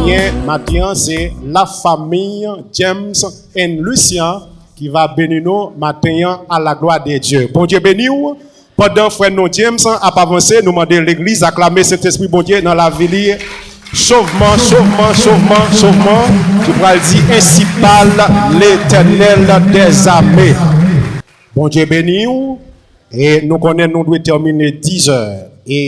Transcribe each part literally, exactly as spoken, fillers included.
Byen, maten an, se la famille James and Lucien qui va bénir nous matin à la gloire de Dieu. Bondye beni w. Pandan frè nou James ap avanse, nou mande legliz aklame Sentespri Bondye nan lavi li. Sovman, sovman, sovman, sovman, ki pral di ainsi parle l'Éternel des armées. Bondye beni w. E nou konnen nou dwe tèmine dizè. E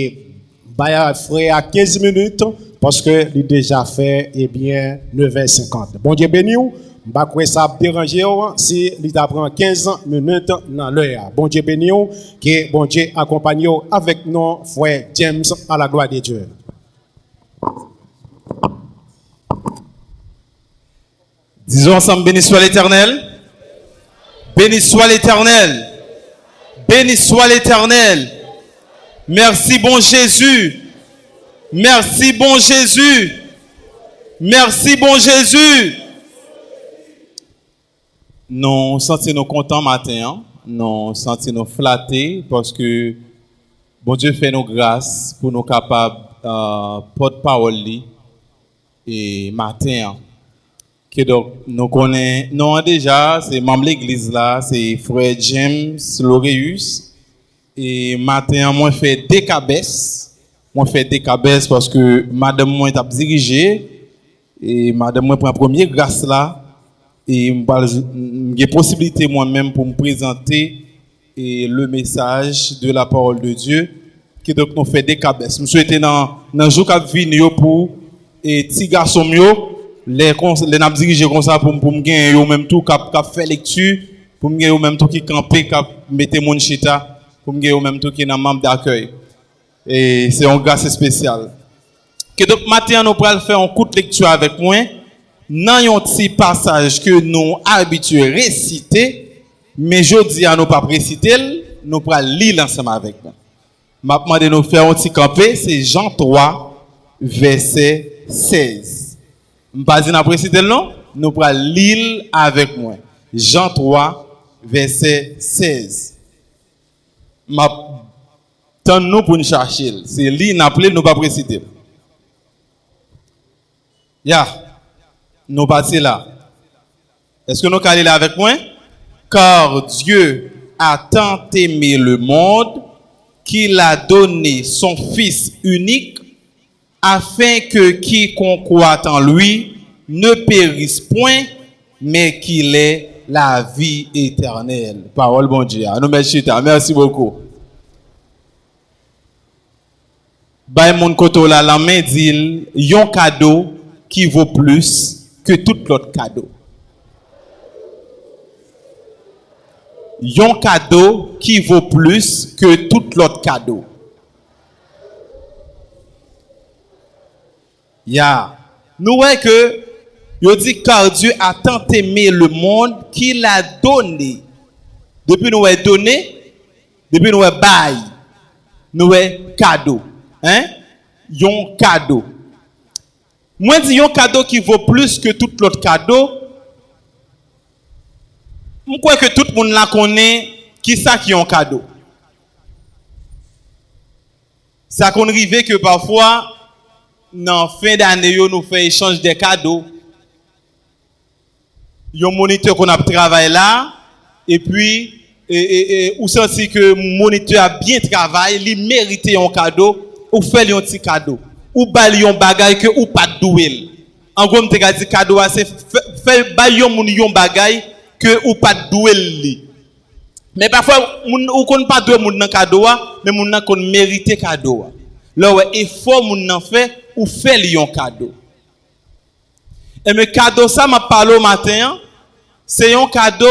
bay frè a kenz minit, paske li deja fè, ebyen, nevè senkant. Bondye beni w. M pa kwè sa ap deranje w si li ta pran kenz minit nan lè a. Bondye beni w. Ke Bondye akonpanye w avèk nou, frè James, à la gloire de Dieu. Disons ensemble, béni soit l'Éternel. Béni soit l'Éternel. Béni soit l'Éternel. Merci bon Jésus. Merci bon Jésus. Merci bon Jésus. Nou santi nou kontan maten an. Nou santi nou flate paske Bondye fè nou gras pou nou kapab, euh, pòt pawòl li e maten an. Kidonk, nou konnen non an deja, se manm legliz la, se frè James Loreus. E maten an, mwen fè dekabès. Mwen fè dekabès paske madanm mwen t ap dirije. E madanm mwen pran premye gras la. E m pral, m gen posiblite mwen menm pou m prezante e le message de la parole de Dieu. Kidonk nou fè dekabès. M swete nan, nan jou k ap vini yo pou e ti gason m yo, lè kon, lè n ap dirije konsa pou, pou m gen yo menm tou k ap, k ap fè lekti, pou m gen yo menm tou ki kanpe, k ap mete moun chita, pou m gen yo menm tou ki nan manm dakèy. E se yon gras espesyal. Kidonk maten an nou pral fè yon kout lekti avèk mwen nan yon ti pasaj ke nou abitye resite, men jodi a nou p ap resite l, nou pral li l ansanm avèk mwen. M ap mande nou fè yon ti kanpe, se Jan twa, vèsè sèz. M pa di n ap resite l non, nou pral li l avèk mwen. Jan twa, vèsè sèz. M ap tann nou pou n chache l. Se li n ap li l, nou p ap resite l. Ya, nou pati la. Èske nou ka li l avèk mwen? Car Dieu a tant aimé le monde qu'il a donné son Fils unique, afin que quiconque croit en lui ne périsse point, mais qu'il ait la vie éternelle. Pawòl Bondye a. Nou mèt chita. Merci beaucoup. Bay moun kote w la lanmen, di l yon kado ki vo plis ke tout lòt kado. Yon kado ki vo plis ke tout lòt kado. Ya. Nou wè ke yo di, car Dieu a tant aimé le monde qu'il a donné. Depi nou wè done, depi nou wè bay, nou wè kado. Hein? Yon kado. Mwen di yon kado ki vo plis ke tout lòt kado. M kwè ke tout moun la konnen ki sa ki yon kado. Sa konn rive ke pafwa, nan fen dane yo, nou fè echanj de kado. Yon monitè konn ap travay la, epi, e, e, e, ou santi ke monitè a byen travay, li merite yon kado, ou fè l yon ti kado. Ou ba l yon bagay ke ou pa t dwe l. An gwo, m te ka di kado a se fè, fè bay yon moun yon bagay ke ou pa t dwe l li. Men pafwa, moun, ou konn pa dwe moun nan kado a, men moun nan konn merite kado a. Lè w wè efò moun nan fè, ou fè l yon kado. Enben, kado sa m ap pale w maten an, se yon kado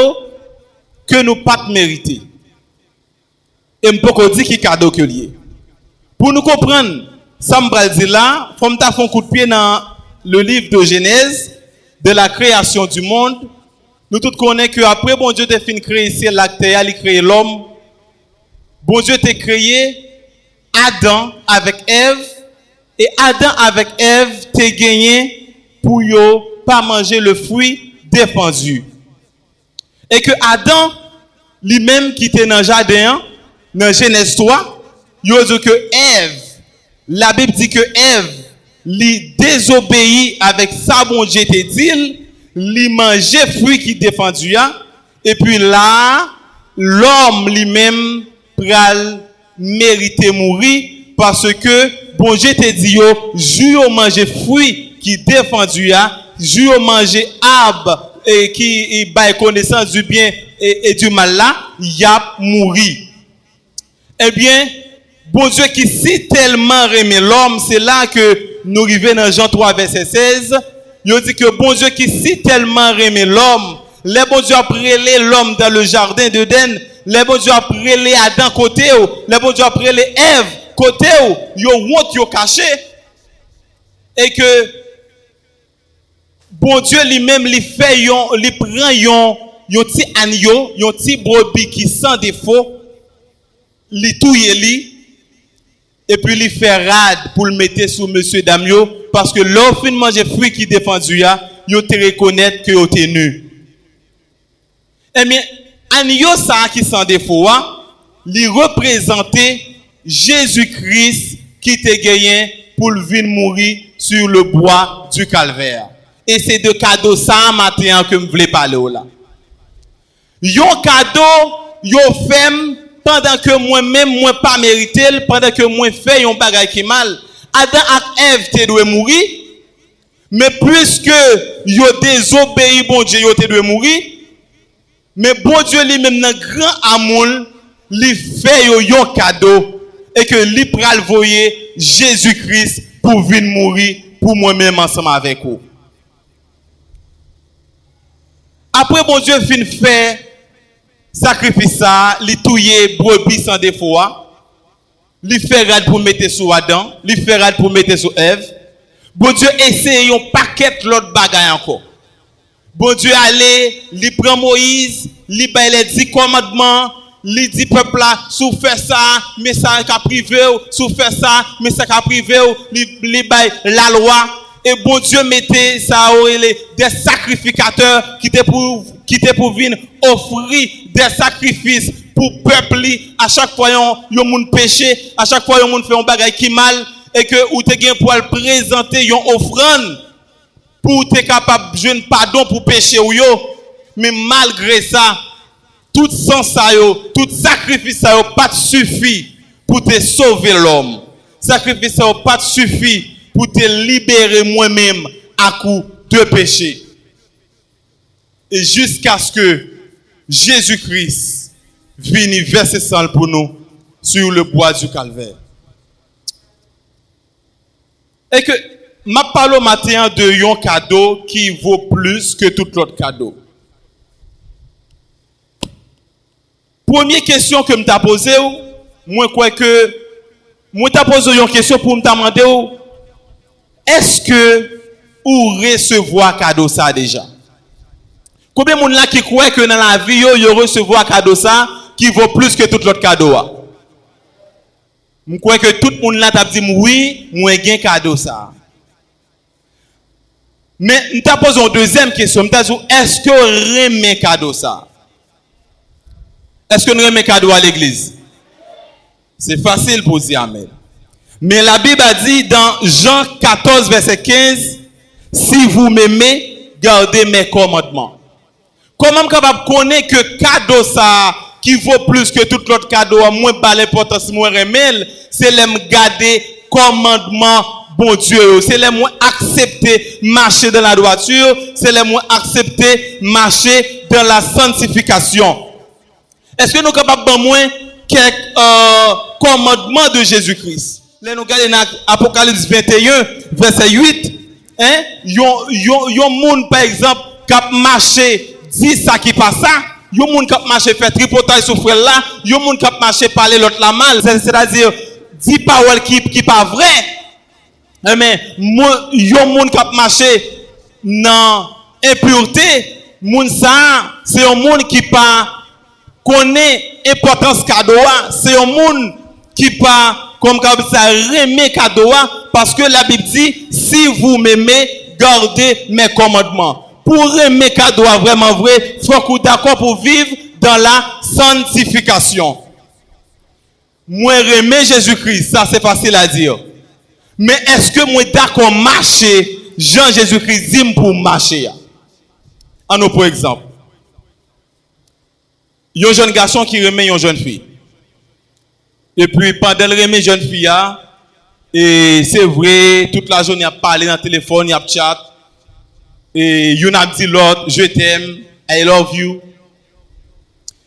ke nou pa t merite. E m poko di ki kado ke l ye. Pou nou konprann sa m pral di la, fò m ta fè yon kout pye nan le livre de Genèse, de la création du monde. Nou tout konnen ke apre Bondye te fin kreye syèl la ak tè a, li kreye lòm. Bondye te kreye Adan avèk Èv, e Adan avèk Èv te genyen pou yo pa manje le fruit défendu. E ke Adan, li menm ki te nan jaden an, nan Jenèz twa, yo di ke Èv, Labib di ke Èv, li dezobeyi avèk sa Bondye te di l, li manje fwi ki defandi a, epi la a, lòm li menm pral merite mouri, paske Bondye te di yo, jou yo manje fwi ki defandi a, jou yo manje ab, e, ki, e, bay konesans du byen e, e du mal la, y ap mouri. Ebyen, Bondye ki si tèlman renmen lòm, se la ke nou rive nan Jan twa vèsè sèz, yo di ke Bondye ki si tèlman renmen lòm, lè Bondye ap rele lòm dans le jardin d'Éden, lè Bondye ap rele Adan kote w, lè Bondye ap rele Èv kote w, yo wont, yo kache. E ke Bondye li menm, li fè yon, li pran yon, yon ti anyo, yon ti brebi ki san defo, li touye li, epi li fè rad pou l mete sou mesye dam yo, paske lè yo fin manje fwi ki defandi a, yo te rekonèt ke yo te ni. Ebyen, anyo sa a ki san defo a, li reprezante Jezi Kris ki te genyen pou l vin mouri sur le bois du calvaire. E se de kado sa a maten an ke m vle pale w la. Yon kado yo fè m pandan ke mwen menm mwen pa merite l, pandan ke mwen fè yon bagay ki mal. Adan ak Èv te dwe mouri, men piske yo dezobeyi Bondye, yo te dwe mouri. Men Bondye li menm nan gran amou l, li fè yo yon kado e ke li pral voye Jezi Kris pou vin mouri pou mwen menm ansanm avèk ou. Apre Bondye fin fè sakrifis sa a, li touye brebi san defo a, li fè rad pou mete sou Adan, li fè rad pou mete sou Èv. Bondye eseye yon pakèt lòt bagay ankò. Bondye ale, li pran Moyiz, li bay lè di kòmandman, li di pèp la, si w fè sa, men sa k ap rive w, si w fè sa, men sa k ap rive w, li, li bay lalwa. E Bondye mete sa yo rele de sakrifikatè ki te pou, ki te pou vin ofri de sakrifis pou pèp li. A chak fwa yon, yon moun peche, a chak fwa yon moun fè yon bagay ki mal, e ke ou te gen pou al prezante yon ofrann pou w te kapab jwenn padon pou peche w yo. Men malgre sa, tout san sa yo, tout sakrifis sa yo pa t sifi pou te sove lòm. Sakrifis sa yo pa t sifi pou te libere mwen menm ak ou de peche. E jiskaske Jezi Kris vini vèse san l pou nou sur le bois du calvaire. E ke m ap pale w maten an de yon kado ki vo plis ke tout lòt kado. Premye kesyon ke m ta poze w, mwen kwè ke mwen ta poze w yon kesyon pou m ta mande w, èske ou resevwa kado sa a deja? Konbyen moun la ki kwè ke nan lavi yo, yo resevwa kado sa a ki vo plis ke tout lòt kado a? M kwè ke tout moun la t ap di m, wi, mwen gen kado sa a. Men, m ta poze yon dezyèm kesyon, m ta di w, èske w renmen kado sa a? Èske n renmen kado a, legliz? Se fasil pou w di amèn. Men Labib a di dans Jean quatorze, verset quinze, si vous m'aimez, gardez mes commandements. Kòman m kapab konnen ke kado sa a ki vo plis ke tout lòt kado a, mwen ba l enpòtans, mwen renmen l, se lè m gade kòmandman Bondye yo, se lè mwen aksepte mache dans la droiture, se lè mwen aksepte mache dans la sanctification. Èske nou kapab ban mwen kèk, euh, kòmandman de Jezi Kris? Lè nou gade nan Apokalips venteyen, vèsè uit, en, yon, yon, yon moun, pa egzanp, k ap mache di sa ki pa sa, yon moun k ap mache fè tripotay sou frè l la, yon moun k ap mache pale lòt la mal, sè, sètadi di pawòl ki, ki pa vrè. Enben, moun, yon moun k ap mache nan enpirte, moun sa a, se yon moun ki pa konnen enpòtans kado a, se yon moun ki pa, kòm ka di sa, renmen kado a, paske Labib di, si vous m'aimez, gardez mes commandements. Pou w renmen kado a vrèman vre, fòk ou dakò pou w viv dans la sanctification. Mwen renmen Jezi Kris, sa se fasil a di. Men èske mwen dakò mache jan Jezi Kris di m pou m mache a? Ann nou pran egzanp. Yon jèn gason ki renmen yon jèn fi. Epi pandan l renmen jèn fi a, e se vre, tout lajounen y ap pale nan telefòn, y ap chat, e youn ap di lòt, "Je t'aime, I love you."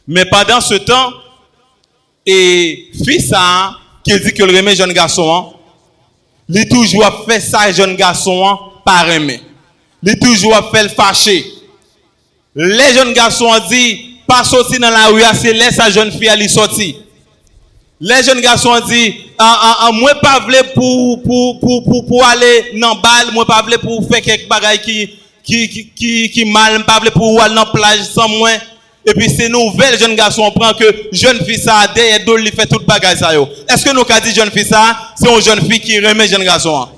Men pandan se tan, e fi sa a ki di ke l renmen jèn gason an, li toujou ap fè sa jèn gason an pa renmen. Li toujou ap fè l fache. Lè jèn gason an di, "Pa soti nan lari a," se lè sa jèn fi a li soti. Lè jèn gason an di, "A, a, a, mwen pa vle pou, pou, pou, pou, pou ale nan bal, mwen pa vle pou fè kèk bagay ki, ki, ki, ki, ki mal, m pa vle pou w al nan plaj san mwen." Epi se nouvèl jèn gason an pran ke jèn fi sa a dèyè do l li fè tout bagay sa yo. Èske nou ka di jèn fi sa a se yon jèn fi ki renmen jèn gason an?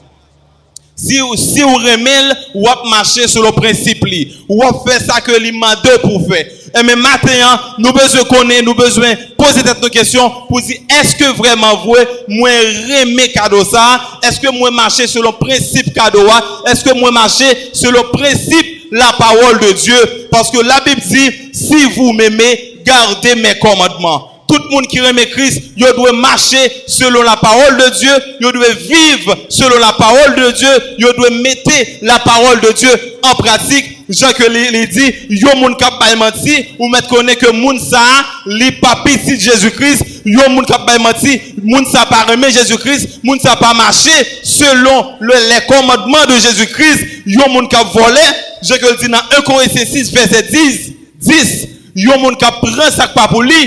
Si, si w renmen l, w ap mache selon prensip li. W ap fè sa ke li mande w pou w fè. Enben, maten an, nou bezwen konnen, nou bezwen poze tèt nou kesyon pou di, "Èske vrèman vre, mwen renmen kado sa a? Èske mwen mache selon prensip kado a? Èske mwen mache selon prensip la parole de Dieu?" Paske Labib di, "Si vous m'aimez, gardez mes commandements." Tout moun ki renmen Kris, yo dwe mache selon la parole de Dieu, yo dwe viv selon la parole de Dieu, yo dwe mete la parole de Dieu an pratik, jan ke li, li di, yon moun k ap bay manti, ou mèt konnen ke moun sa a, li pa pitit Jezi Kris, yon moun k ap bay manti, moun sa pa renmen Jezi Kris, moun sa pa mache selon le, les commandements de Jésus-Christ, yon moun k ap vòlè, jan ke l di nan en Korentyen sis, vèsè dis, dis, yon moun k ap pran sa k pa pou li,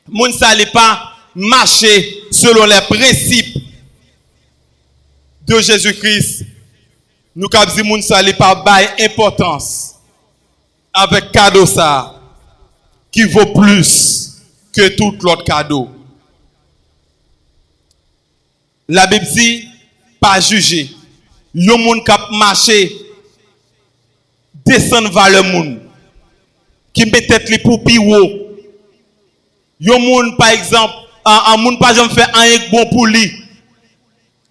moun sa li pa mache selon les principes de Jésus-Christ. Nou kab di moun sa li pa bay enpòtans avèk kado sa ki vo plis ke tout lòt kado. Labib di, "Pa jije." Yon moun k ap mache desann valè moun, ki met tèt li pou pi wo. Yon moun, pa egzanp, an, an moun pa janm fè anyen k bon pou li.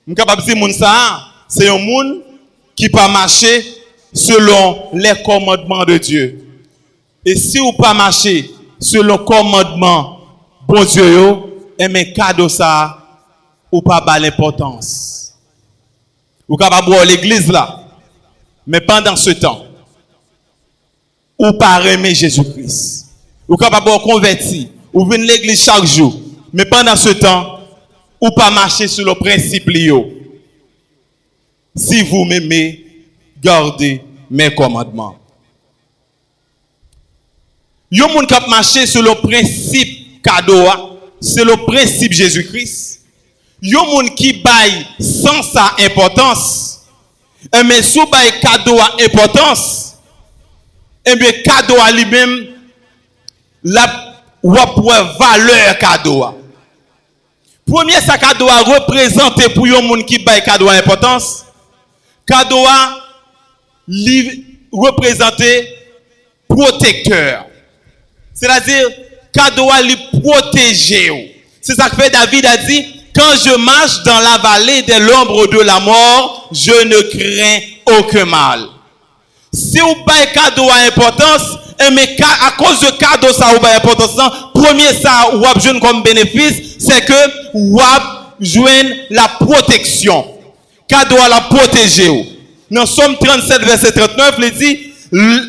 M kapab di moun sa a, se yon moun ki pa mache selon les commandements de Dieu. E si w pa mache selon kòmandman Bondye yo, enben kado sa a, ou pa ba l enpòtans. Ou kapab wè w legliz la, men pandan se tan, ou pa renmen Jezi Kris. Ou kapab wè w konvèti, ou vin legliz chak jou, men pandan se tan, ou pa mache selon prensip li yo. Si vous m'aimez, gardez mes commandements. Yon moun k ap mache selon prensip kado a, selon prensip Jezi Kris, yon moun ki bay san sa enpòtans, enben, si w bay kado a enpòtans, enben, kado a li menm, l ap, w ap wè valè kado a. Premye sa kado a reprezante pou yon moun ki bay kado a enpòtans, kado a li reprezante pwotektè. Sètadi, kado a li pwoteje w. Se sa k fè David a di, "Quand je marche dans la vallée de l'ombre de la mort, je ne crains aucun mal." Si w bay kado a enpòtans, enben, ka, akoz de kado sa ou bay enpòtans lan, premye sa w ap jwenn kòm benefis, se ke w ap jwenn la pwoteksyon. Kado a l ap pwoteje w. Nan Sòm trannsèt, vèsè trannèf, li di, "Le,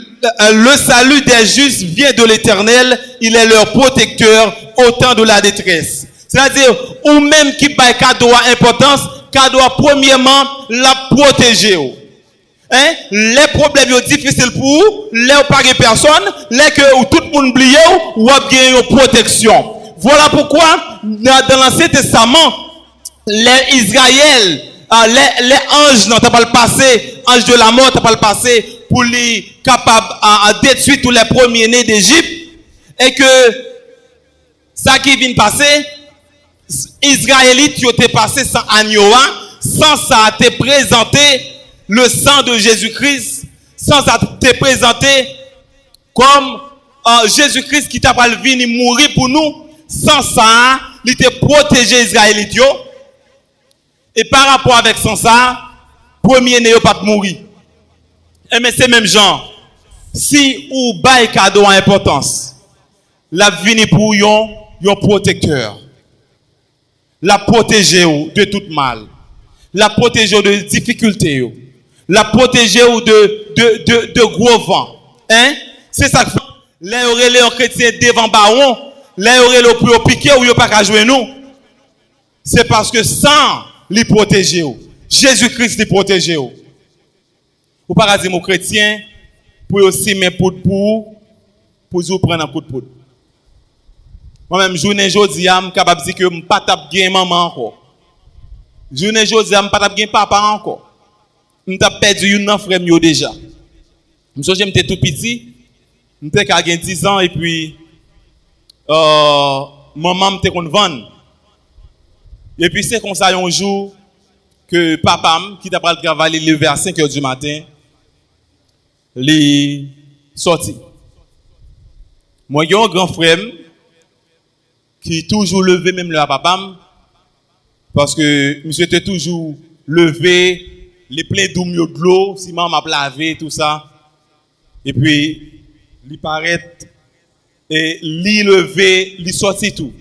le salut des justes vient de l'Éternel, il est leur protecteur au temps de la détresse." Sètadi, ou menm ki bay kado a enpòtans, kado a premyèman, l ap pwoteje w. Hein? Lè pwoblèm yo difisil pou ou, lè w pa gen pèsòn, lè ke ou tout moun bliye w, w ap gen yon pwoteksyon. Vwala poukwa, nan, dans l'Ancien Testament, lè Izrayèl, a, lè, lè anj nan t ap al pase, anj de la mò t ap al pase pou li kapab, a, a, detwi tous les premiers-nés d'Égypte, e ke sa ki vin pase, Izrayelit yo te pase san anyo a, san sa a te prezante le sang de Jésus-Christ, san sa a te prezante kòm, euh, Jezi Kris ki ta pral vini mouri pou nou, san sa a, li te pwoteje Izrayelit yo. E pa rapò avèk san sa, premye ne yo pa t mouri. Enben, se menm jan, si ou bay kado a enpòtans, l ap vini pou ou yon, yon pwotektè. L ap pwoteje w de tout mal. L ap pwoteje w de difikilte yo. L ap pwoteje w de, de, de, de gwo van. Hein? Se sa k fè, lè yo rele yon kretyen devan bawon, lè yo rele w pou yo pike w, yo pa ka jwenn ou. Se paske san li pwoteje w. Jezi Kris li pwoteje w. Ou pa ka di m ou kretyen pou yo simen poud pou ou, pou di w pran nan kout poud. Mwen menm, jounen jodi a, m kapab di ke m pa t ap gen manman ankò. Jounen jodi a, m pa t ap gen papa ankò. M t ap pèdi youn nan frè m yo deja. M sonje m te tou piti, m te ka gen diz an, epi, euh, manman m te konn vann. Epi se konsa yon jou ke papa m, ki ta pral travay, li leve a senk è di maten, li sòti. Mwen gen yon gran frè m ki toujou leve menm lè a papa m, paske misye te toujou leve, li plen doum yo dlo, si manman m ap lave, tou sa. Epi, li parèt, e li leve, li sòti tou.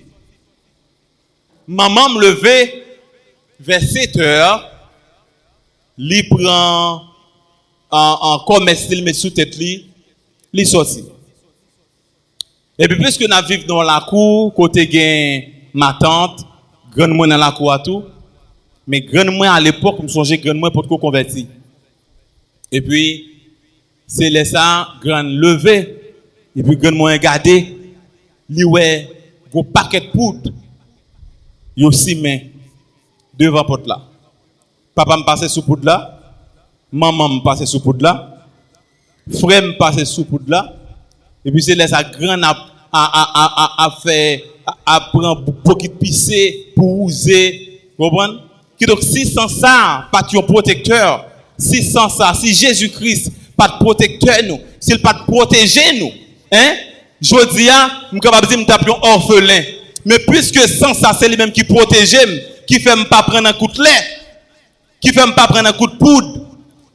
Manman m leve vè sèt è, li pran an, an kòmès li, li met sou tèt li, li sòti. Epi, piske n ap viv nan yon lakou kote gen matant, grann mwen nan lakou a tou, men grann mwen alepòk, m sonje grann mwen potko konvèti. Epi, se lè sa a, grann leve, epi grann mwen gade, li wè gwo pakèt poud yo simen devan pòt la. Papa m pase sou poud la, manman m pase sou poud la, frè m pase sou poud la, epi se lè sa grann ap, a, a, a, a, ap fè, a, ap pran bokit pise pou wouze, konprann? Kidonk, si san sa pa t yon pwotektè, si san sa, si Jezi Kris pa t pwotektè nou, si l pa t pwoteje nou, en, jodi a, m kapab di m t ap yon òfelen. Men piske san sa se li menm ki pwoteje m, ki fè m pa pran nan kout lè, ki fè m pa pran nan kout poud,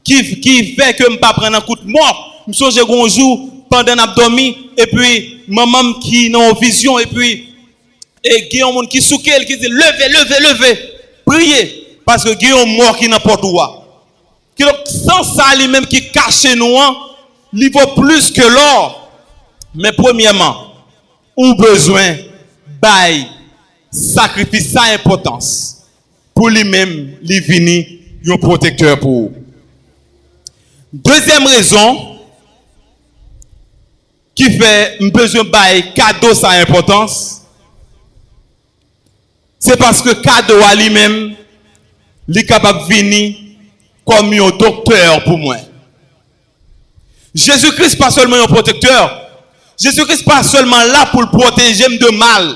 ki, ki fè ke m pa pran nan kout mò. M sonje gon jou, pandan n ap dòmi, epi manman m ki nan yon vizyon, epi, e gen yon moun ki souke l, ki di, "Leve, leve, leve, priye, paske gen yon mò ki nan pòt ou a." Kidonk, san sa li menm ki kache nou an, li vo plis ke lò. Men premyèman, ou bezwen bay sakrifis sa enpòtans pou li menm li vini yon pwotektè pou ou. Dezyèm rezon ki fè m bezwen bay kado sa enpòtans, se paske kado a li menm, li kapab vini kòm yon doktè pou mwen. Jezi Kris pa sèlman yon pwotektè. Jezi Kris pa sèlman la pou l pwoteje m de mal.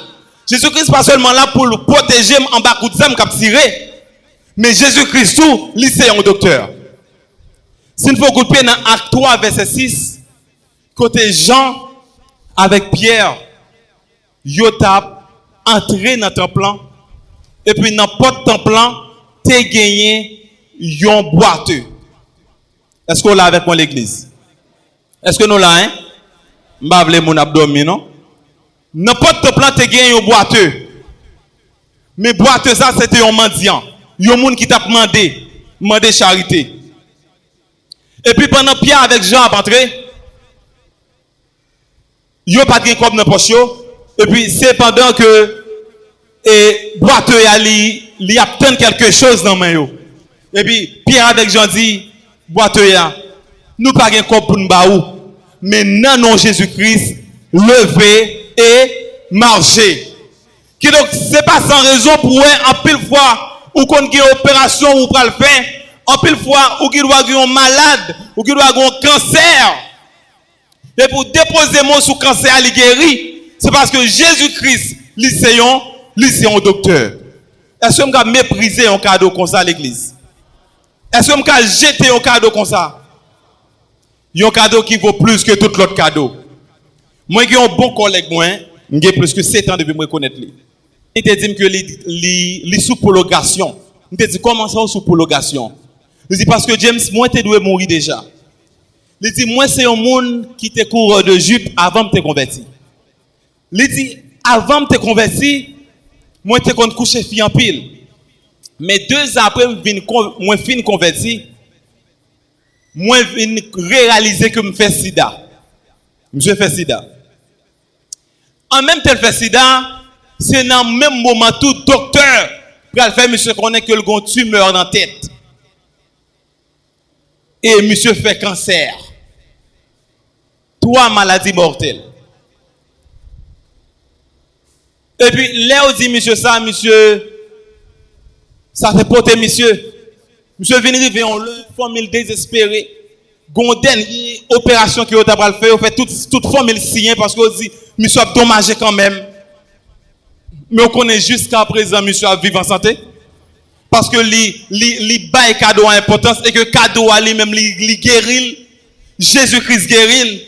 Jezi Kris pa sèlman la pou l pwoteje m anba kout zam k ap tire. Men Jezi Kris tou, li se yon doktè. Si n fè w goute pye nan Ak twa, vèsè sis, kote Jan avèk Pyè, yo t ap antre nan tanp lan, epi nan pòt tanp lan, te genyen yon bwate. Èske w la avèk mwen, legliz? Èske nou la, en? M pa vle moun ap dòmi, non. Nan pòt tanp lan, te genyen yon bwate. Men bwate sa, se te yon mandyan, yon moun ki t ap mande, mande charite. Epi pandan Pyè avèk Jan ap antre, yo pa t gen kòb nan pòch yo, epi se pandan ke, e, bwate a li, li ap tann kèlke choz nan men yo. Epi Pyè avèk Jan di bwate a, "Nou pa gen kòb pou n ba ou, men nan non Jezi Kris, leve e mache." Kidonk, se pa san rezon pou wè anpil fwa ou konn gen operasyon ou pral fè, anpil fwa ou gen dwa gen yon malad, ou gen dwa gen yon kansè. Depi w depoze men w sou kansè a, li geri. Se paske Jezi Kris, li se yon, li se yon doktè. Èske m ka meprize yon kado konsa, legliz? Èske m ka jete yon kado konsa? Yon kado ki vo plis ke tout lòt kado. Mwen gen yon bon kòlèg mwen, m gen plis ke sèt an depi m rekonèt li. Li te di m ke li, li, li sou pwolongasyon. M te di, "Kòman sa ou sou pwologasyon?" Li di, "Paske James, mwen te dwe mouri deja." Li di, "Mwen se yon moun ki te kourè de jip avan m te konvèti." Li di, "Avan m te konvèti, mwen te konn kouche fi anpil. Men de zan apre m vin kon-, mwen fin konvèti, mwen vin reyalize ke m fè sida." Misye fè sida. An menm tan l fè sida, se nan menm moman tou doktè pral fè misye konnen ke l gon timè nan tèt. E misye fè kansè. Twa maladi mòtèl. Epi, lè yo di misye sa, misye, sa te pote misye. Misye vin rive yon lè, fanmi l dezespere. Gon dènye operasyon ke yo ta pral fè, yo fè tout, tout fanmi l siyen paske yo di, "Misye ap donmaje kanmenm." Men w konnen jiska prezan misye ap viv an sante. Paske li, li, li bay kado a enpòtans e ke kado a li menm li, li geri l. Jezi Kris geri l.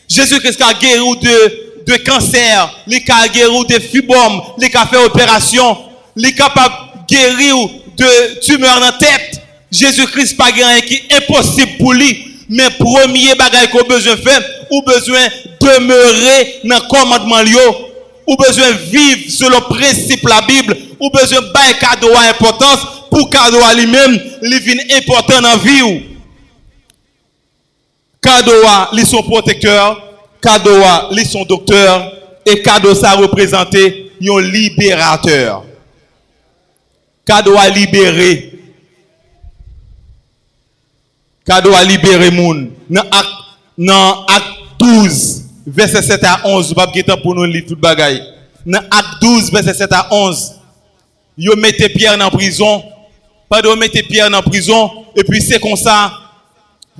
Jezi Kris ka geri w de, de kansè, li ka geri w de fibwòm, li ka fè operasyon, li kapab geri w de timè nan tèt. Jezi Kris pa gen anyen ki enposib pou li. Men premye bagay ke w bezwen fè, ou bezwen demere nan kòmandman l yo. Ou bezwen viv selon prensip Labib. Ou bezwen bay kado a enpòtans pou kado a li menm, li vin enpòtan nan vi w. Kado a, li se yon pwotektè. Kado a, li se yon doktè. E kado sa reprezante yon liberatè. Kado a libere. Kado a libere moun. Nan Ak, nan Ak douz, vèsè sèt a onz, nou p ap gen tan pou nou li tout bagay. Nan Ak douz, vèsè sèt a onz, yo mete Pyè nan prizon. Pandan yo mete Pyè nan prizon, epi se konsa,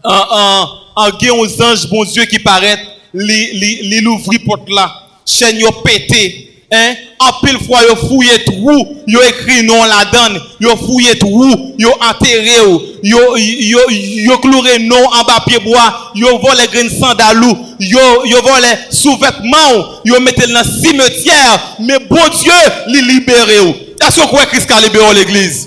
an, an, an, gen yon zanj Bondye ki parèt, li, li, li louvri pòt la. Chèn yo pete. Hein? Anpil fwa, yo fouye twou, yo ekri non w ladan l, yo fouye twou, yo antere w, yo, yo, yo kloure non w anba pyebwa, yo vòlè grenn sandal ou, yo, yo vòlè souvètman w, yo mete l nan simetyè, men Bondye, li libere w. Èske w kwè Kris ka libere w, legliz?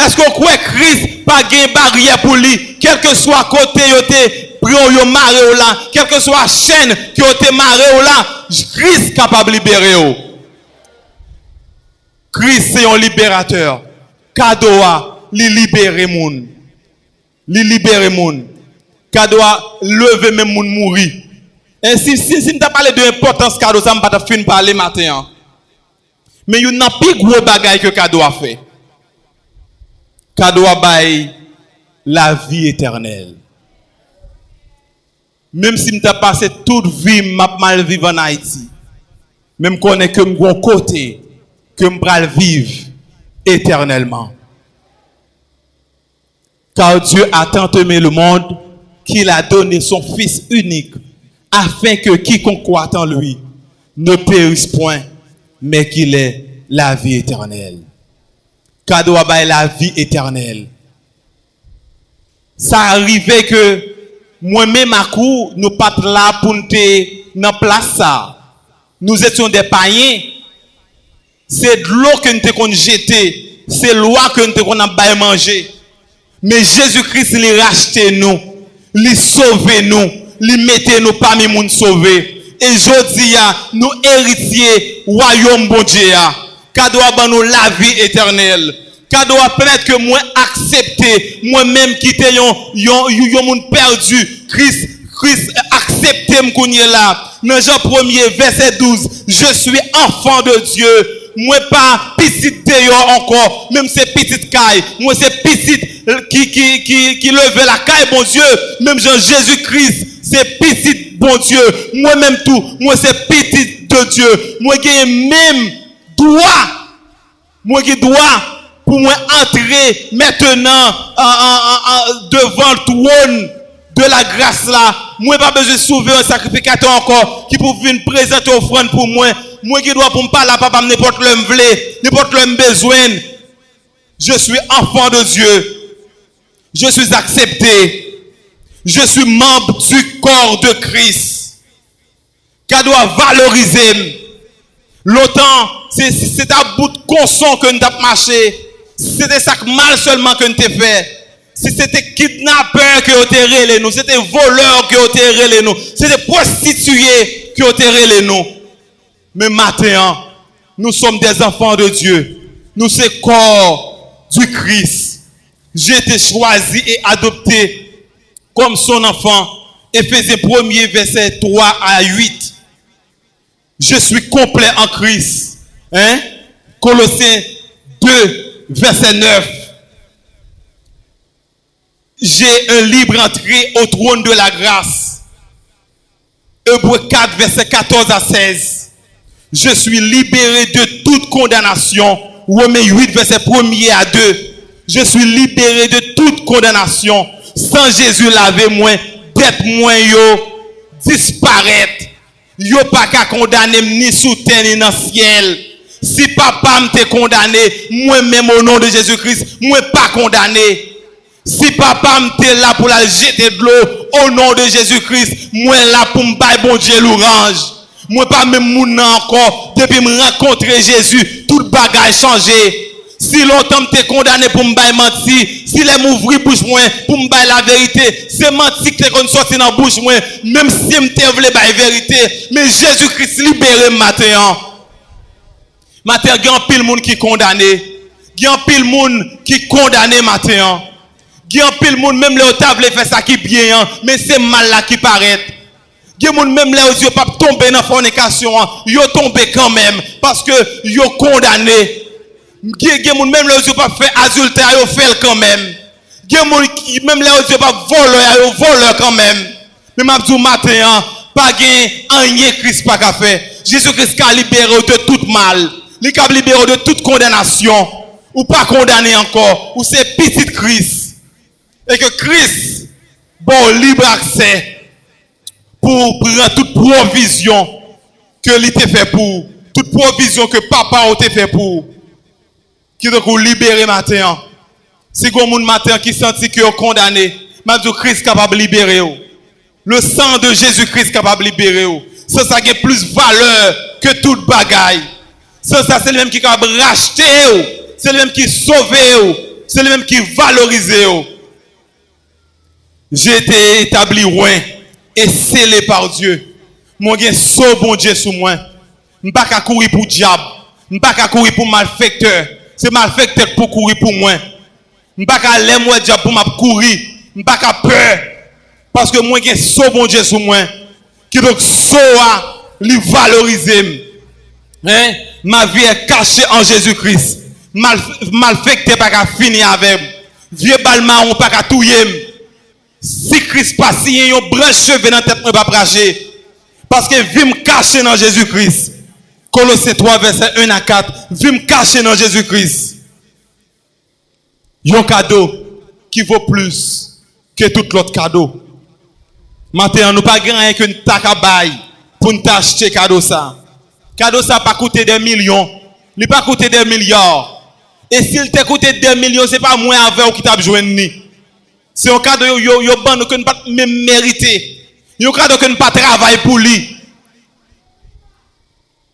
Èske w kwè Kris pa gen baryè pou li? Kèlkeswa kote yo te pran w, yo mare w la, kèlkeswa chèn ke yo te mare w la, Kris kapab libere w. Kris se yon liberatè. Kado a, li libere moun. Li libere moun. Kado a leve menm moun mouri. E si, si, si m ta pale de enpòtans kado sa, m pa t ap fin pale maten an. Men youn nan pi gwo bagay ke kado a fè, kado a bay lavi etènèl. Menm si m ta pase tout vi m, m ap mal viv ann Ayiti, men m konnen ke m gon kote ke m pral viv etènèlman. Car Dieu a tant aimé le monde qu'il a donné son Fils unique, afin que quiconque croit en lui ne périsse point, mais qu'il ait la vie éternelle. Kado a bay lavi etènèl. Sa rive ke mwen menm ak ou, nou pa t la pou n te nan plas sa. Nous étions des païens. Se dlo ke n te konn jete, se lwa ke n te konn ap bay manje. Men Jezi Kris, li rachte nou, li sove nou, li mete nou pami moun sove. E jodi a, nou eritye wayòm Bondye a. Kado a ban nou lavi etènèl. Kado a pèmèt ke mwen aksepte, mwen menm ki te yon, yon, yon, yon moun pèdi, Kris, Kris aksepte m kounye la. Nan Jan premye, vèsè douz, "Je suis enfant de Dieu." Mwen pa pitit deyò ankò, men m se pitit kay. Mwen se pitit ki, ki, ki, ki leve lakay Bondye, menm jan Jezi Kris se pitit Bondye. Mwen menm tou, mwen se pitit de Dye. Mwen genyen menm dwa Mwen gen dwa pou mwen antre mentenan an, an, an, an, devan twòn de la gras la. Mwen pa bezwen souvè yon sakrifikatè ankò ki pou vin prezante ofrann pou mwen. Mwen gen dwa pou m pale a Papa m nenpòt lè m vle, nenpòt lè m bezwen l. Je suis enfant de Dieu. Je suis accepté. Je suis membre du corps de Christ. Kado a valorize m. Lontan, se, se, se ta bout konson ke n t ap mache. Si se te sa k mal sèlman ke n te fè, si se te kidnapè ke yo te rele nou, se te vòlè ke yo te rele nou, se te pwostitiye ke yo te rele nou. Men maten an, nous sommes des enfants de Dieu. Nou se kò du Christ. J'ai été choisi et adopté comme son enfant. Efezyen premye, vèsè twa a uit. Je suis complet en Christ. Hein? Kolosyen de, vèsè nèf. J'ai un libre entrée au trône de la grâce. Ebre kat, vèsè katòz a sèz. Je suis libéré de toute condamnation. Women uit, vèsè premye a de. Je suis libéré de toute condamnation. San Jezi lave mwen, dèt mwen yo disparèt. Yo pa ka kondane m ni sou tè ni nan syèl. Si papa m te kondane, mwen menm, o non de Jezi Kris, mwen pa kondane. Si papa m te la pou l al jete dlo, o non de Jezi Kris, mwen la pou m bay Bondye louranj. Mwen pa menm moun nan ankò. Depi m rankontre Jezi, tout bagay chanje. Si lontan m te kondane pou m bay manti, si lè m ouvri bouch mwen pou m bay laverite, se manti ki te konn sòti nan bouch mwen, menm si m te vle bay verite, men Jezi Kris libere m maten an. Maten an, gen anpil moun ki kondane. Gen anpil moun ki kondane maten an. Gen anpil moun, menm lè yo ta vle fè sa ki byen an, men se mal la ki parèt. Gen moun, menm lè yo di yo p ap tonbe nan fònikasyon an, yo tonbe kanmenm, paske yo kondane. Gen, gen moun, menm lè yo di yo p ap fè adiltè a, yo fè l kanmenm. Gen moun ki, menm lè yo di yo p ap vòlè a, yo vòlè kanmenm. Men m ap di w maten an, pa gen anyen Kris pa ka fè. Jezi Kris ka libere w de tout mal. Li ka libere w de tout kondanasyon. Ou pa kondane ankò. Ou se pitit Kris. E ke Kris ba w lib aksè pou w pran tout pwovizyon ke li te fè pou ou. Tout pwovizyon ke papa w te fè pou ou. Kidonk ou libere maten an. Si gon moun maten an ki santi ke yo kondane, m ap di w Kris kapab libere w. Le sang de Jésus-Christ kapab libere w. San sa gen plis valè ke tout bagay. San sa se li menm ki kapab rachte w. Se li menm ki sove w. Se li menm ki valorize w. J'ai été établi oint et scellé par Dieu. Mwen gen so Bondye sou mwen. M pa ka kouri pou dyab. M pa ka kouri pou malfektè. Se malfektè k pou kouri pou mwen. M pa ka lè m wè dyab pou m ap kouri. M pa ka pè. Paske mwen gen so Bondye sou mwen. Kidonk so a, li valorize m. Hein? Ma vie est cachée en Jésus-Christ. Mal, malfektè pa ka fini avè m. Vye bal mawon pa ka touye m. Si Kris pa siyen, yon branch cheve nan tèt mwen p ap rache. Paske vi m kache nan Jezi Kris. Kolosyen twa, vèsè en a kat. Vi m kache nan Jezi Kris. Yon kado ki vo plis ke tout lòt kado. Maten an, nou pa gen anyen ke n ta ka bay pou n ta achte kado sa. Kado sa pa koute dè milyon, li pa koute dè milya. E si l te koute dè milyon, se pa mwen avè w ki t ap jwenn li. Se yon kado yo, yo, yo ban nou ke n pa t menm merite. Yon kado ke n pa travay pou li.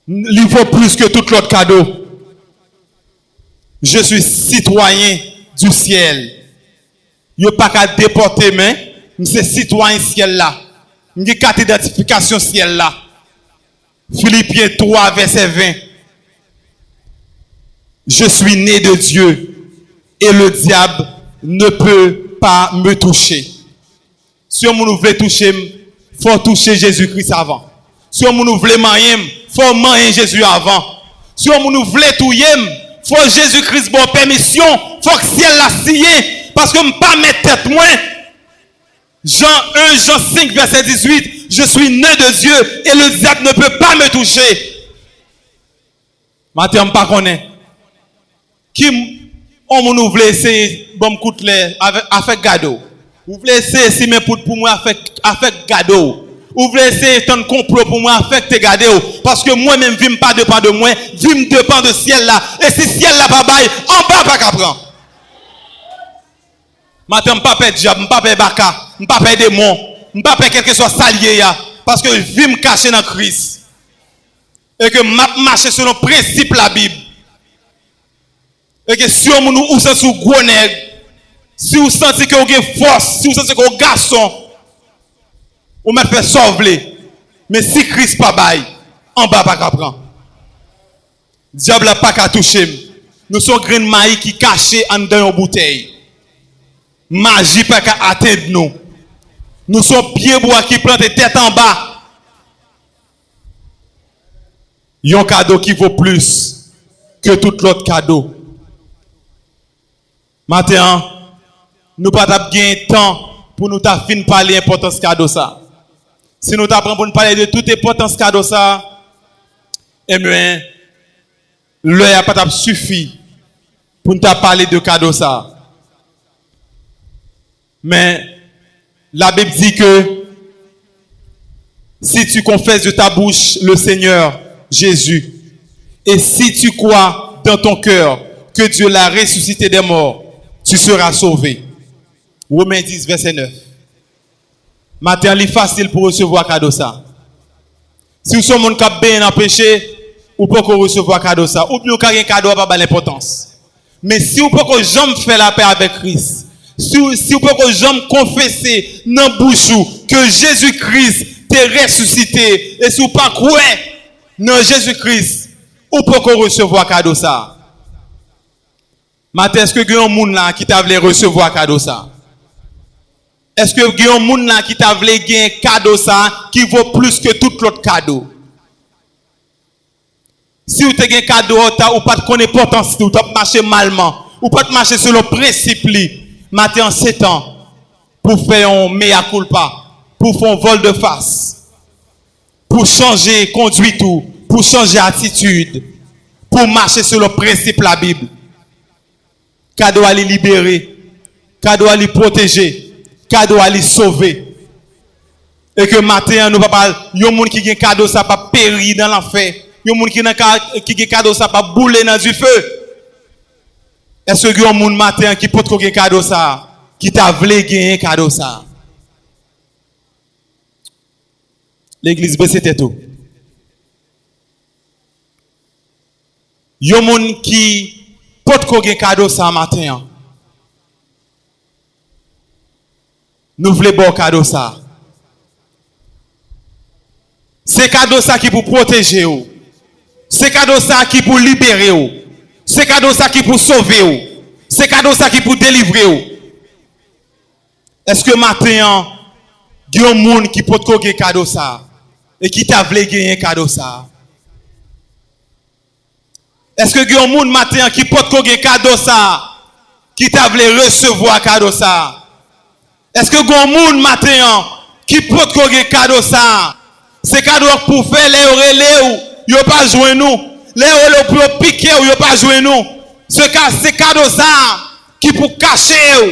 Li vo plis ke tout lòt kado. Je suis citoyen du ciel. Yo pa ka depòte m, men m se sitwayen syèl la. M gen kat idantifikasyon syèl la. Filipyen twa, vèsè ven. Je suis né de Dieu et le diable ne peut pas me toucher. Si yon moun ou vle touche m, fò w touche Jezi Kris avan. Si yon moun ou vle manyen m, fò w manyen Jezi avan. Si yon moun ou vle touye m, fò Jezi Kris ba w pèmisyon, fòk syèl la siyen, paske m pa mèt tèt mwen. Jean un, Jean cinq, verset dix-huit, je suis né de Dieu et le diable ne peut pas me toucher. Maten an, m pa konnen. Ki m, on moun ou vle eseye ban m kout lè avè, afè k gade w. Ou vle eseye simen poud pou mwen afè, afè k gade w. Ou vle eseye tann konplo pou mwen afè k te gade w. Paske mwen menm, vi m pa depan de mwen, vi m depan de syèl la. E si syèl la pa bay, anba pa ka pran. Maten an, m pa pè dyab, m pa pè baka, m pa pè demon, m pa pè kèlkeswa sa l ye a, paske vi m kache nan Kris. E ke m ap mache selon prensip Labib. E ke si yon moun ou, ou santi w gwo nèg, si w santi ke w gen fòs, si w santi ke w gason, ou mèt fè sa w vle. Men si Kris pa bay, anba pa ka pran. Dyab la pa ka touche m. Nou se yon grenn mayi ki kache anndan yon boutèy. Maji pa ka atenn nou. Nou se yon pye bwa ki plante tèt anba. Yon kado ki vo plis ke tout lòt kado. Maten an, nou pa t ap gen tan pou nou ta fin pale enpòtans kado sa. Si nou ta pran pou n pale de tout enpòtans kado sa, ebyen, lè a pa t ap sifi pou n ta pale de kado sa. Men, la Bible dit que si tu confesses de ta bouche le Seigneur Jésus, et si tu crois dans ton cœur que Dieu l'a ressuscité des morts, tu seras sauvé. Romains dix, verset neuf. Maten an, li fasil pou resevwa kado sa. Si w se yon moun k ap benyen nan peche, ou poko resevwa kado sa. Oubyen ou ka gen kado a pa ba l enpòtans. Men si w poko janm fè lapè avèk Kris, si w, si w poko janm konfese nan bouch ou ke Jezi Kris te resisite, e si w pa kwè nan Jezi Kris, ou poko resevwa kado sa. Maten, èske gen yon moun la ki ta vle resevwa kado sa? Èske gen yon moun la ki ta vle gen kado sa ki vo plis ke tout lòt kado? Si w te gen kado a, ou ta, ou pa t konn enpòtans li, ou t ap mache malman, ou pa t mache selon prensip li, maten an se tan pou w fè yon mea culpa, pou w fè yon volte face, pou w chanje kondwit ou, pou w chanje atitid, pou w mache selon prensip Labib. Kado a li libere, kado a li pwoteje, kado a li sove. E ke maten an nou pa pa, yon moun ki gen kado sa p ap peri nan lanfè. Yon moun ki nan ka, ki gen kado sa p ap boule nan dife. Èske gen yon moun maten an ki potko gen kado sa, ki ta vle genyen kado sa? Legliz, bese tèt ou. Yon moun ki potko gen kado sa maten an, nou vle ba w kado sa. Se kado sa ki pou pwoteje w. Se kado sa ki pou libere w. Se kado sa ki pou sove w. Se kado sa ki pou delivre w. Èske maten an, gen yon moun ki potko gen kado sa e ki ta vle genyen kado sa? Èske gen yon moun maten an ki potko gen kado sa, ki ta vle resevwa kado sa? Èske gen yon moun maten an ki potko gen kado sa? Se kado a k pou fè lè yo rele w, yo pa jwenn ou. Lè yo rele w pou yo pike w, yo pa jwenn ou. Se ka, se kado sa ki pou kache w.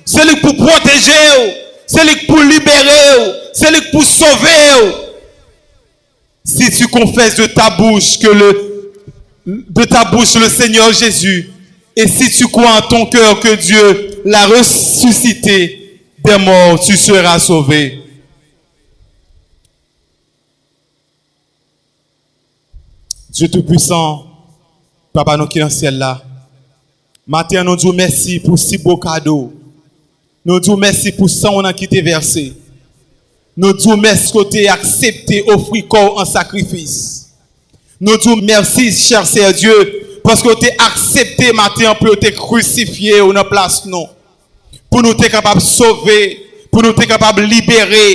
Se li k pou pwoteje w. Se li k pou libere w. Se li k pou sove w. Si tu confesses de ta bouche que le, de ta bouche le Seigneur Jésus, et si tu crois en ton cœur que Dieu l'a ressuscité des morts, tu seras sauvé. Dye Toupisan, Papa nou ki nan syèl la, maten an nou di w mèsi pou si bo kado. Nou di w mèsi pou san w nan ki te vèse. Nou di w mèsi ke w te aksepte ofri kò w an sakrifis. Nou di w mèsi, chè Sè Dye, paske w te aksepte maten an pou yo te krisifye w nan plas nou. Pou nou te kapab sove, pou nou te kapab libere,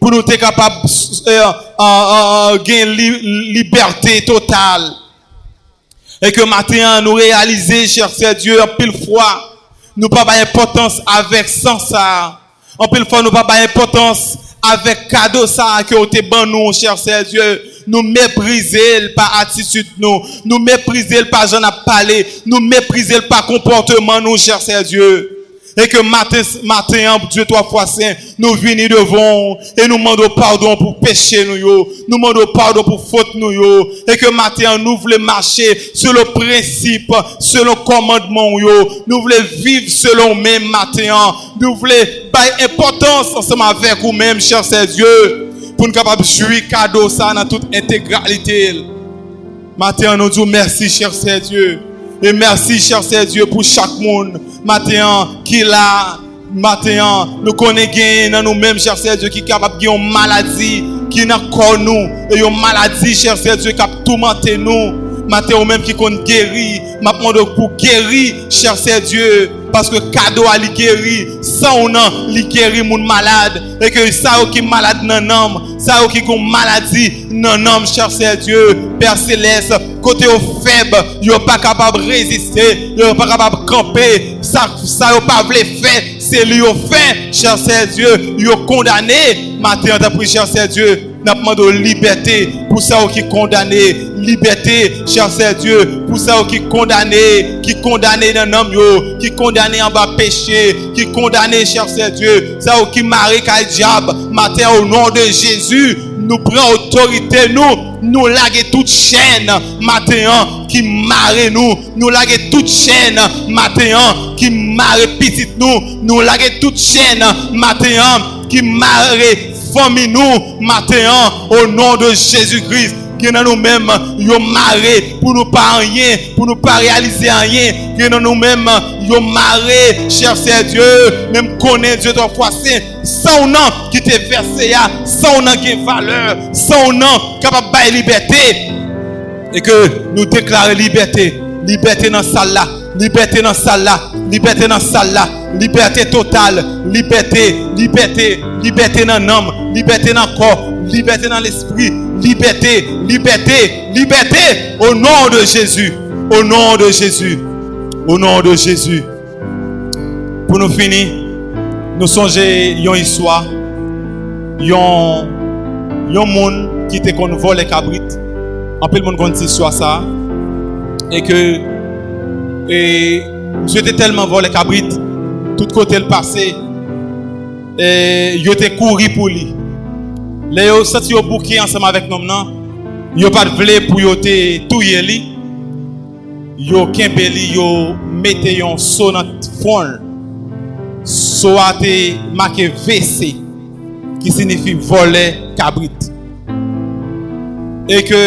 pou nou te kapab, eh, eh, eh, eh, gen li-, libète total. E ke maten an, nou reyalize, chè Sè Dye, anpil fwa, nou pa bay enpòtans avèk san sa a. Anpil fwa, nou pa bay enpòtans avèk kado sa a ke w te ban nou, chè Sè Dye. Nou meprize l pa atitid nou. Nou meprize l pa jan n ap pale. Nou meprize l pa konpòteman nou, chè Sè Dye. E ke maten, maten an, Dye twa fwa sen, nou vini devan w e nou mande w padon pou peche nou yo. Nou mande w padon pou fot nou yo. E ke maten an, nou vle mache selon prensip, selon kòmandman w yo. Nou vle viv selon w menm maten an. Nou vle bay enpòtans ansanm avèk ou menm, chè Sè Dye, pou n kapab jwi kado sa a nan tout entegralite l. Maten an, nou di w mèsi, chè Sè Dye. E mèsi, chè Sè Dye, pou chak moun maten an ki la. Maten an, nou konnen genyen nan nou menm, chè Sè Dye, ki kapab gen yon maladi ki nan kò nou, e yon maladi, chè Sè Dye, k ap toumante nou. Maten, ou menm ki konn geri, m ap mande w pou geri, chè Sè Dye, paske kado a li geri, san w nan li geri moun malad, e ke sa yo ki malad nan nanm, sa yo ki gon maladi nan nanm, chè Sè Dye, Pè Selès, kote yo fèb, yo pa kapab reziste, yo pa kapab kanpe, sa, sa yo pa vle fè, se li yo fè, chè Sè Dye, yo kondane. Maten an, tanpri, chè Sè Dye, n ap mande w libète pou sa yo ki kondane, libète, chè Sè Dye, pou sa yo ki kondane, ki kondane nan nanm yo, ki kondane anba peche, ki kondane, chè Sè Dye, sa yo ki mare kay dyab, maten an, o non de Jezi, nou pran otorite nou, nou lage tout chèn, maten an, ki mare nou, nou lage tout chèn, maten an, ki mare pitit nou, nou lage tout chèn, maten an, ki mare fanmi nou, maten an, o non de Jezi Kris. Gen nan nou menm, yo mare pou nou pa anyen, pou nou pa reyalize anyen. Gen nan nou menm, yo mare, chè Sè Dye, men m konnen Dye twò fwa sen, san w nan ki te vèse a, san w nan gen valè, san w nan kapab bay libète. E ke nou deklare libète, libète nan sal la, libète nan sal la, libète nan sal la, libète total, libète, libète, libète nan nanm, libète nan kò, libète nan lespri, libète, libète, libète, o non de Jezi, o non de Jezi, o non de Jezi. Pou nou fini, nou sonje yon istwa, yon, yon moun ki te konn vòlè kabrit. Anpil moun konn ti istwa sa a. E ke, e, misye te tèlman vòlè kabrit, tout kote l pase, e, yo te kouri pou li. Lè yo santi yo bouke ansanm avèk nonm nan, yo pa t vle pou yo te touye li. Yo kenbe li, yo mete yon so nan fwon l. So a te make V C, ki siyifi vòlè kabrit. E ke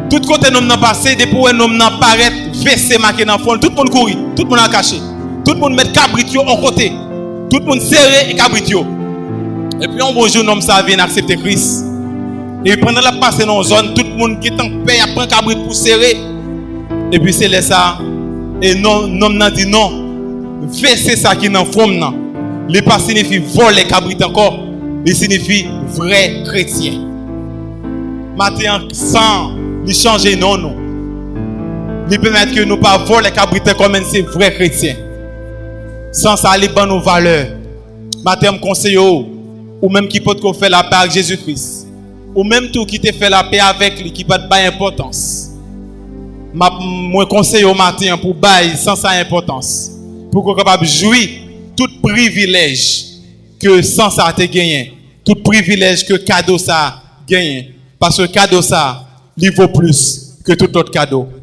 tout kote nonm nan pase, depi w wè nonm nan parèt, V C make nan fwon l, tout moun kouri, tout moun al kache. Tout moun met kabrit yo yon kote. Tout moun sere kabrit yo. Epi yon bon jou, nonm sa a vin aksepte Kris. E pandan l ap pase nan yon zòn, tout moun gentan pè, y ap pran kabrit pou sere. Epi se lè sa a, e non, nonm nan di non. V C sa ki nan fwon m nan, li pa siyifi vòlè kabrit ankò, li siyifi vrè kretyen. Maten an, san an, li chanje non nou. Li pèmèt ke nou pa vòlè kabrit ankò, men se vrè kretyen. San sa a, li ban nou valè. Maten an, m konseye w, ou menm ki potko fè lapè ak Jezi Kris, ou menm tou ki te fè lapè avèk li, ki pa t bay enpòtans, m ap, mwen konseye w maten an pou bay san sa enpòtans, pou ke w kapab jwi tout privilèj ke san sa te genyen, tout privilèj ke kado sa genyen, paske kado sa, li vo plis ke tout lòt kado.